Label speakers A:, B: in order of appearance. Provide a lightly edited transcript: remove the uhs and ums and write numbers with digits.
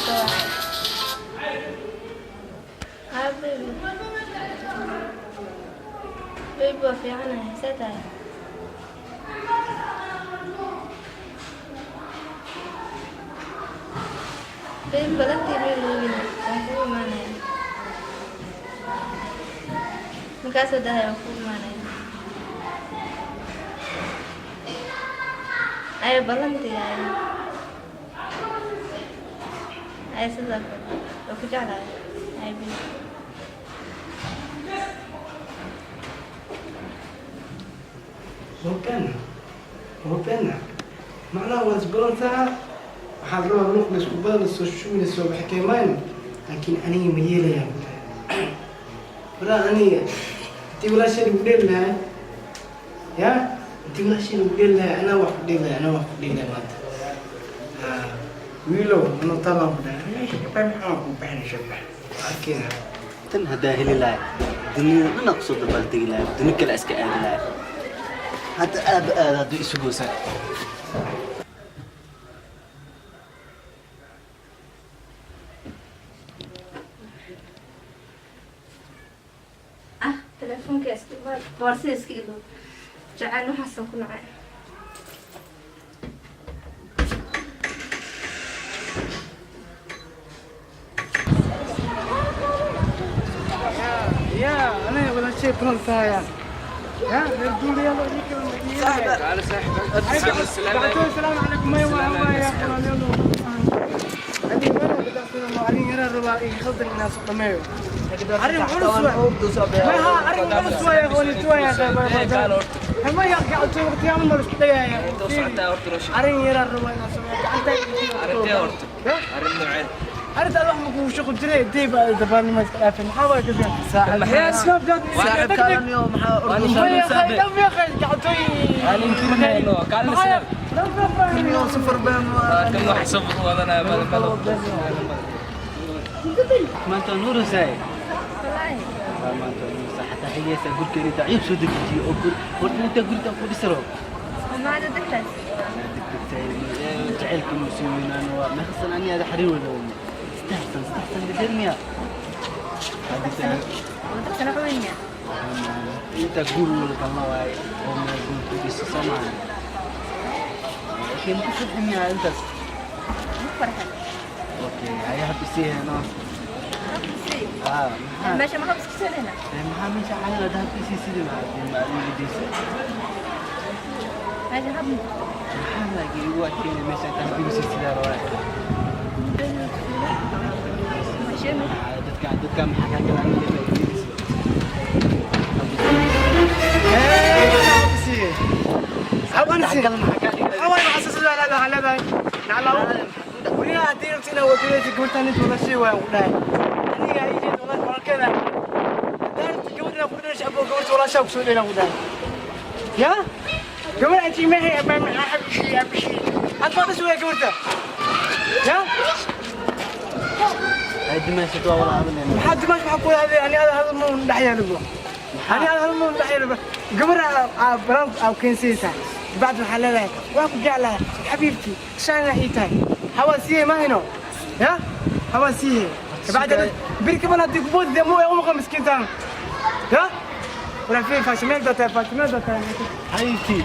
A: Soo wacay. Haa baby. Baby, waa fiicanahay, see tahay? Baby, balantii ma iloobin, waan kuu imaanaya. Markaasoo dahay waan kuu imaanaya. Ay, balantii ay. Ay, sidoo kale waa ku jeclahay. Ay baby.
B: Hubena hubena, macnaha waa isbarantaa. Waxaa la rabaa luuq laysku badan lasoo shubi, lasoo baxkeemaan, laakiin aniga ma yeelayaa? Waraa, aniga intii walaashay lagu dheeli lahaa, ya intii walaashay lagu dheeli lahaa, anaa wax ku dheeli lahaa, anaa wax ku dheeli lahaa maanta. Ha wiilow, anoo taabaan ku dhahay, maxaa ku bixin shabax arkeyna.
C: Tan haddaa heli lahay, dunida dhan aa kusoo dabaaldegi lahay, duni kale iska aadi lahay. Hadda aaba aada hadduu isu goosaa.
A: Ah, telefoonka iska, boorsada iska ilow. Jacayl waxaasan ku nacay.
B: Ya aniga walaashay barantaaya, ya reer duuliyaal. السلام عليكم. ما هو يا arrin yaraa rabaa iga khaldan inaan soo dhameeyo. Arrin culus waay, maha arrin culus waay, aqoonituwaya ma gacantooy waqtiyaama ma isku dhagaya. Arrin yaraa rabaa inaan sameeyo gacanta. Arrinta wax ma kugu shaqo jiray dee baa dabaalnimo iska dhaafay. Maxaa waa kasii
C: Saaxiibkaalaniyo maxaa?
B: Gacantooy.
C: Safar baan maanta nuurasay.
A: Wallaahi.
C: Maanta nuurasa xataa xigaysa gurkeena intaa ciib soo dejiyo oo gur horta intaa guritaan ku dhisaro.
A: Maada degtaas.
C: Jacaylka muslimiinaan waa meeqa sana ani aada xariir wada wadnay? 3 san, 3 san gadheer miya?
A: Dadkana xuweynaya.
C: Intaa guur wada galna waaye oo meel guur ku dhiso, soo maaha? Laakiin ma ku farxi miyaa intaas?
A: Ma farxan.
C: Okay, haya, hab isii heno.
A: Haa.
C: Maxaa
A: Meesha maxaa iska soo?
C: Maxaa meesha caadi dahabka isii sidii maxaa ma adiga daysa?
A: Meesha hab.
C: Maxaa laakiin igu adkeynay meesha intaa habka isii sidaa rabaa? Dadka maxaa kaa galaan inay faa'iidayso? Gal maxaa kaa dhigay?
B: Wariyaha, haddii rabto inaad wadadaysa gabartaan inta walaashay waan ku dhahay. Aniga ii jeed walaalkeeda, haddaa rabto gabadh inaad ku dhashay abo gabarta walaashaa kusoo dheelaan ku dhahay. Ya gabar anti mahay abaa maxaa xabishi abishi aad baa dhashay waaya gabarta ya.
C: Ay dimaashad waa wada hadlayna.
B: Maxaa dimaash? Maxaa ku hadlay? Ani ada hadal ma un dhex yaalibo, ani ada hadal ma un dhex yaalibo. Gabar aa baraan aa keensanaysaa, bacd waxaa leedahay waa ku jeclahay xabiibtii, shaana ii tahay, hawaa siiyey mahayno, ya hawaa siiyey. Kabacdi beri kaban haddii kuboodi dee mu umaqa miskiintaan ya walaa fi faashimeel baa tahay, faashimeel baa tahay.
C: Xabiibtii.